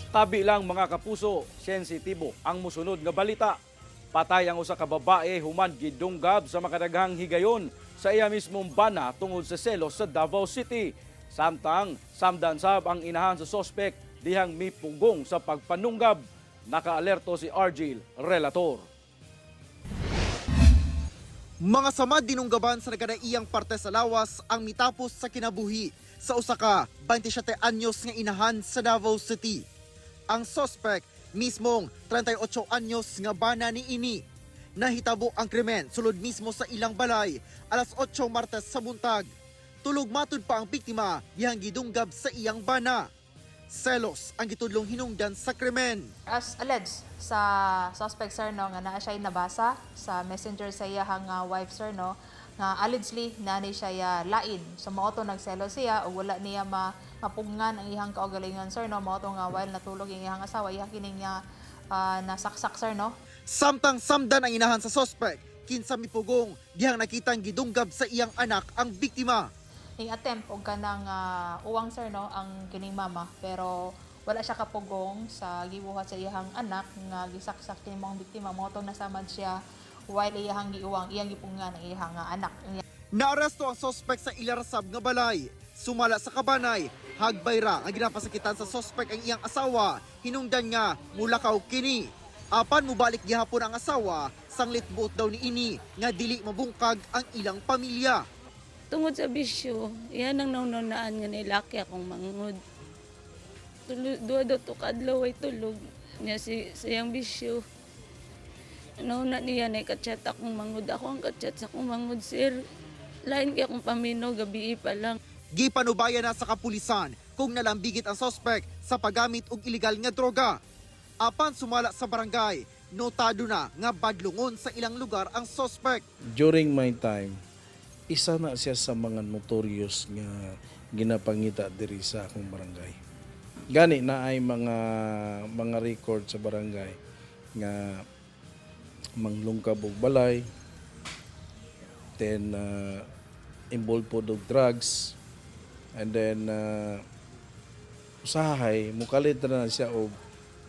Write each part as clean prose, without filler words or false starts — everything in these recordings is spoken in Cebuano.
Tabi lang, mga kapuso, sensitibo ang musunod nga balita. Patay ang usa ka babae human gidunggab sa makadaghang higayon sa iya mismong bana tungod sa selos sa Davao City. Samtang samdan sab ang inahan sa sospek dihang mipugong sa pagpanunggab. Nakaalerto si Argil Relator. Mga samad dinunggaban sa nagkadaiyang parte sa lawas ang mitapos sa kinabuhi sa usa ka 27 anyos nga inahan sa Davao City. Ang suspect mismong 38 anyos nga bana ni ini. Nahitabo ang krimen sulod mismo sa ilang balay alas 8 Martes sa buntag. Tulog matud pa ang biktima dihang gidunggab sa iyang bana. Selos ang gitudlong hinungdan sa krimen. As alleged sa suspect, sir, no, nga naa siya nabasa sa Messenger sa iyahang wife, sir, no, nga allegedly naa ni siya ya lain. So mao to nagselo siya ug wala niya mapungan ang iyang kaugalingon, sir, no. Mao to nga while natulog ang iyang asawa, iya kining niya nasaksak, sir, no. Samtang samdan ang inahan sa suspect, kinsa mipugong dihang nakitang gidunggab sa iyang anak ang biktima. Ning attempt og kanang uwang, sir, no, ang kining mama, pero wala siya kapugong sa gibuhat sa iyang anak nga gisaksak kini maong biktima. Mao tong nasamad siya while iyang giuwang, iyang gipungan ang iyang anak. Naaresto ang suspect sa Ilarasab nga balay. Sumala sa kabanay, hagbay ra ang ginapasakitan sa suspect ang iyang asawa, hinungdan nga mulakaw kini. Apan mubalik gihapon ang asawa, sanglit buot daw ni ini nga dili mabungkag ang ilang pamilya. Tungod sa bisyo, yan ang naununaan nga nilaki akong mangod. Tulo, duha daw to kadlaw ay tulog niya si siyang bisyo. Nauna niya na ikachat akong mangod. Ako ang kachat sa akong mangod, sir. Lain kay akong paminaw, gabi pa lang. Gipanubayan na sa kapulisan kung nalambigit ang suspect sa paggamit og ilegal nga droga. Apan sumala sa barangay, notado na nga badlungon sa ilang lugar ang suspect. During my time, isa na siya sa mga notorious nga ginapangita diri sa akong barangay. Gani na ay mga record sa barangay nga manglungkab og balay, then involved po og drugs, and then usahay mukalit na siya og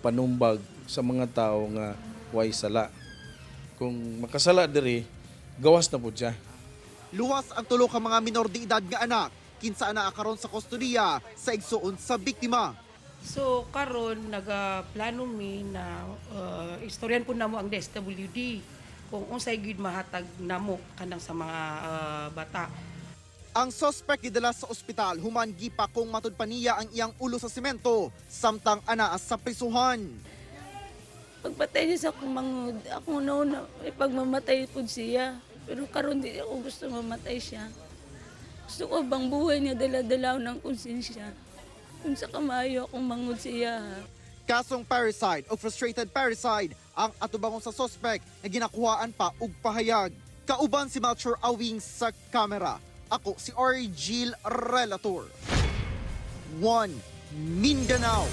panumbag sa mga tao nga way sala. Kung makasala diri, gawas na po siya. Luwas ang tulo ka mga minor de edad nga anak, kinsa naa karon sa kustodiya sa igsuon sa biktima. So karon nagaplano mi na istoryan po namo ang DSWD kung unsay gyud mahatag namo kanang sa mga bata. Ang suspect gidala sa ospital human gipakong matud pa niya ang iyang ulo sa semento samtang anaa sa prisuhan. Pagpatay niya sa akong mangod, ako nauna, may pagmamatay po siya. Pero karon di ako gusto mamatay siya. Gusto ko bang buhay niya dala-dala ng konsensya. Kung sa kamayo akong mangod siya, ha. Kasong parricide o frustrated parricide ang atubangon sa suspect na ginakuhaan pa og pahayag. Kauban si Melchor Awing sa kamera. Ako si Argil Relator. 1 Mindanao.